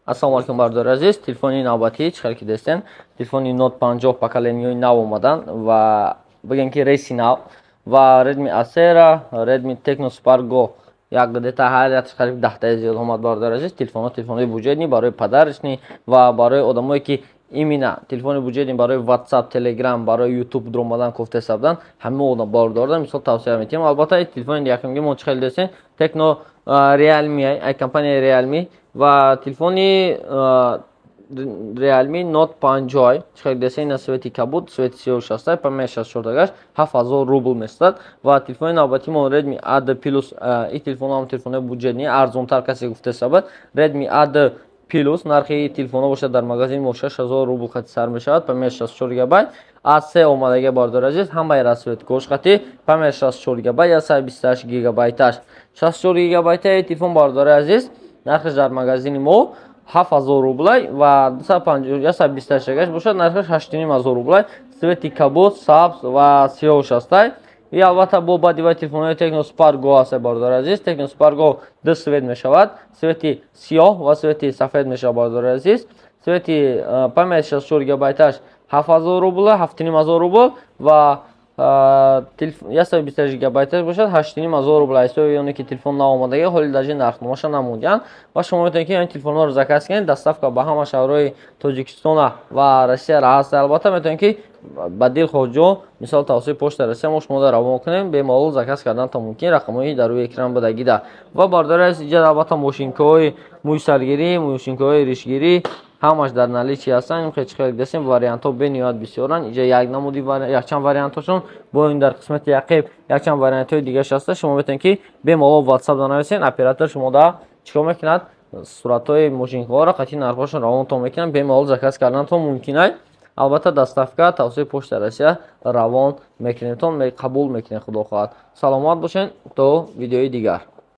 Ассалому алайкум, бародари азиз. Телефони навбатӣ чӣ хел ки дестен, телефони Note 50 поколения и нав омадан ва бигем, ки рейси нав ва Redmi A3, Redmi Tecno Spark Go, як где-то ҳар як қариб 10-таи зиёд омад, бародари азиз. Телефонҳо телефонҳои бюджетный, барои подарочный ва барои одамое, ки именно телефони бюджетный барои WhatsApp, Telegram, барои YouTube дуромадан кофта ҳисабдан, ҳама одам бародарда мисол тавсия метиҳем. Албатта, телефони якумги мо чӣ хел дестен, Tecno Realme, ай компания Realme ва телефони Realme Note 50 чӣ хел дестен, ина цвет и кабуд, цвет и сиёҳ шаста, память 64 гаш 7000 рубл местад. Ва телефони навбатии мо Redmi A2 Plus. Ин телефон ҳам телефони бюджетный, арзонтар касе гуфта ҳисабад. Redmi A2 Plus нархи телефонҳо бошад, дар магазини мо 6000 рубл хати сар мешавад, память 64 гигабайт. A3 омадаги, бародари азиз, ҳамаи расцветка ш хати, память 64 гигабайт, 128 гигабайташ. 64 гигабайтаи телефон, бародари азиз, нархаш дар магазини мо 7000 рублай ва 128 гаш бошад, нархаш 8500 рублай. Цвет и кабуд, сабз ва сиёҳш ҳастай. И албатта, бо баъди вай телефонҳои Tecno Spark Go ҳаст, бародари азиз. Tecno Spark Go ду цвет мешавад, цвет и сиёҳ ва цвет и сафед мешавад, бародари азиз. Цвет и память 64 гигабайташ 7000 рубл, 7500 рубл ва 128 гигабайташ бошад, 8500 рубл. Ҳисоби оне ки телефон наомадаги, ҳоли даже нархномаша намудиянд. Ва шумо метавонед, ки ин телефонҳоро заказ кунед, доставка ба ҳама шаҳрҳои Тоҷикистона ва Россияра ҳаст. Албатта, метавонед, ки ба дилхоҳ ҷо, мисол, тавассути Почта Россия мо шумо равон кунем, бемалол заказ кардан мумкин. Рақамҳои дар рӯи экран будагида. Ва бародари азиз, иҷа албатта мошинкаҳои мӯйсаргирӣ, мошинкаҳои ришгирӣ ҳамаш дар наличии ҳастанд. Хел хел десем, вариантҳо бениҳоят бисёранд. Иҷа як намуди, якчанд вариантҳошон, бо ин дар қисмати яқиб якчанд вариантҳои дигараш ҳаста. Шумо метавонед, ки бемалол WhatsApp данависен, оператор шумо да чӣ кор мекунад, суратҳои мошинкаҳоро қатъи нархҳошон равонтон мекунад, бемалол заказ карданатон мумкин ай. Албатта, доставка тавассути Почта Россия равон мекунемтон, қабул мекунем, худо хоҳад. Саломат бошед, то видеои дигар.